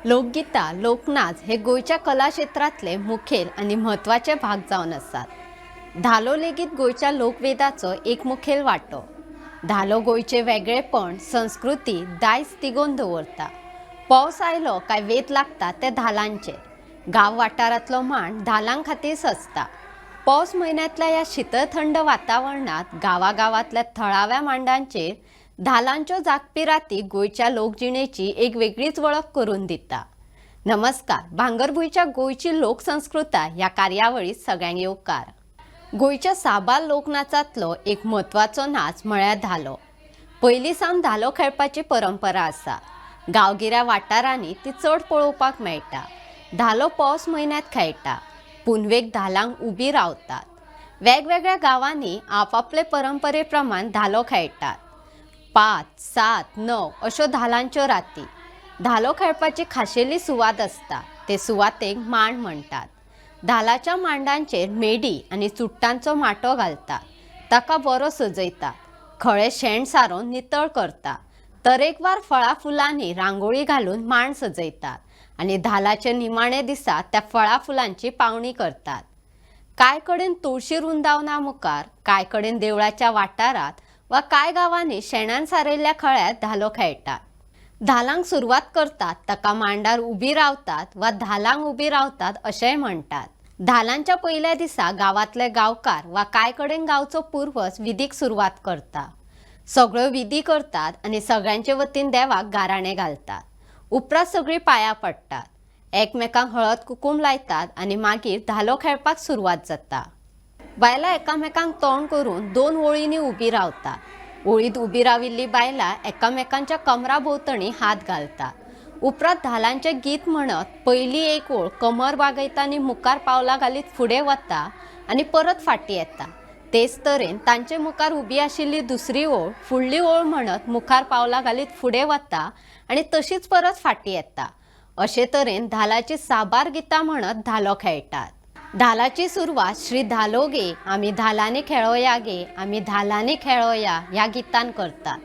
लोकगितां, लोकनाच हे गोंयच्या कला क्षेत्रांतले मुखेल आनी म्हत्वाचे भाग जावन आसात. धालो लेगीत गोंयच्या लोकवेदाचो एक मुखेल वांटो. धालो गोंयचें वेगळेपण, संस्कृती, दायज तिगोवन दवरता. पावस आयलो काय वेत लागता ते धालांचे. गांव वाठारांतलो मांड धालां खातीर सजता. पावस म्हयन्यांतल्या ह्या शितळ थंड वातावरणांत गांवागांवांतल्या थळाव्या मांडांचेर धालांच्यो जागपी राती गोंयच्या लोकजिणेची एक वेगळीच वळख करून दिता. नमस्कार, भांगरभूंयच्या गोंयची लोकसंस्कृताय ह्या कार्यावळीत सगळ्यांक येवकार. गोंयच्या साबार लोकनाचांतलो एक म्हत्वाचो नाच म्हळ्यार धालो. पयलीं सावन धालो खेळपाची परंपरा आसा. गांवगिऱ्या वाठारांनी ती चड पळोवपाक मेळटा. धालो पावस म्हयन्यांत खेळटा. पुनवेक धालांक उबी रावतात. वेगवेगळ्या गांवांनी आपापले परंपरे प्रमाण धालो खेळटात. 5, 7, 9 अश्यो धालांच्यो राती. धालो खेळपाची खाशेली सुवात आसता. ते सुवातेक मांड म्हणटात. धालाच्या मांडांचेर मेडी आनी चुट्टांचो माटो घालतात. ताका बरो सजयतात. खळे शेण सारोवन नितळ करता. तरेकवार फळां फुलांनी रांगोळी घालून मांड सजयतात आनी धालाचे निमाणे दिसा त्या फळां फुलांची पावणी करतात. कांय कडेन तुळशी वृंदावना मुखार, कांय कडेन देवळाच्या वाठारांत वा कांय गांवांनी शेणान सारयल्ल्या खळ्यार धालो खेळटात. धालांक सुरवात करतात ताका मांडार उबी रावतात वा धालांक उबी रावतात अशेंय म्हणटात. धालांच्या पयल्या दिसा गांवांतले गांवकार वा कांय कडेन गांवचो पुर्वज विधीक सुरवात करता. सगळ्यो विधी करतात आनी सगळ्यांचे वतीन देवाक गाराणें घालतात. उपरांत सगळीं पांयां पडटात, एकमेकांक हळद कुकूम लायतात आनी मागीर धालो खेळपाक सुरवात जाता. बायलां एकामेकांक तोंड करून दोन ओळींनी उबी रावतात. ओळींत उबी राविल्लीं बायलां एकामेकांच्या कमरा भोंवतणी हात घालतात. उपरांत धालांचें गीत म्हणत पयली एक ओळ कमर बागयता आनी मुखार पावलां घालीत फुडें वता आनी परत फाटीं येता. तेच तरेन तांचे मुखार उबी आशिल्ली दुसरी ओळ फुडली ओळ म्हणत मुखार पावलां घालीत फुडें वता आनी तशीच परत फाटीं येता. अशे तरेन धालाची साबार गितां म्हणत धालो खेळटात. धालाची सुरवात "श्री धालो गे, आमी धालांनी खेळोया गे, आमी धालांनी खेळोया" ह्या गितान करतात.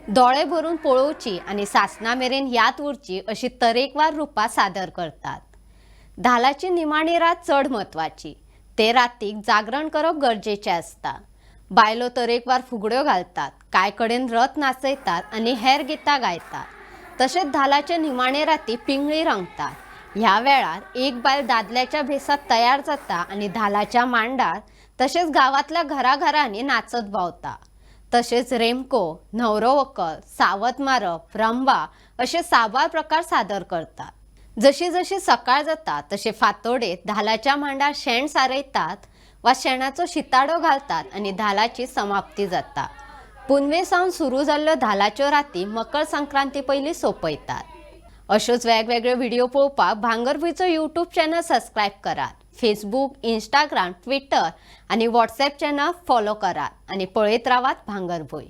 दोळे भरून पळोवची आनी सासना मेरेन याद उरची अशी तरेकवार रुपां सादर करतात. धालाची निमाणी रात चड म्हत्वाची. ते रातीक जागरण करप गरजेचें आसता. बायलो तरेकवार फुगड्यो घालतात, कांय कडेन रथ नाचयतात आनी हेर गितां गायतात. तशेंच धालाचे निमाणे राती पिंगळी रंगतात. ह्या वेळार एक बायल दादल्याच्या भेसात तयार जाता आनी धालाच्या मांडार तशेंच गांवांतल्या घराघरांनी नाचत भोंवता. तशेंच रेमको, न्हवरो व्हंकल, सावत मारप, रंबा अशे साबार प्रकार सादर करतात. जशी जशी सकाळ जाता तशे फांतोडेर धालाच्या मांडार शेण सारयतात वा शेणाचो शिताडो घालतात आनी धालाची समाप्ती जाता. पुनवे सावन सुरू जाल्ल्यो धालाच्यो राती मकर संक्रांती पयलीं सोंपयतात. अश्योच वेगवेगळे व्हिडिओ पळोवपाक भांगरभूंयचो यूट्यूब चॅनल सबस्क्रायब करात. फेसबूक, इंस्टाग्राम, ट्विटर आनी व्हॉट्सॅप चॅनल फॉलो करात आनी पळयत रावात भांगरभूंय.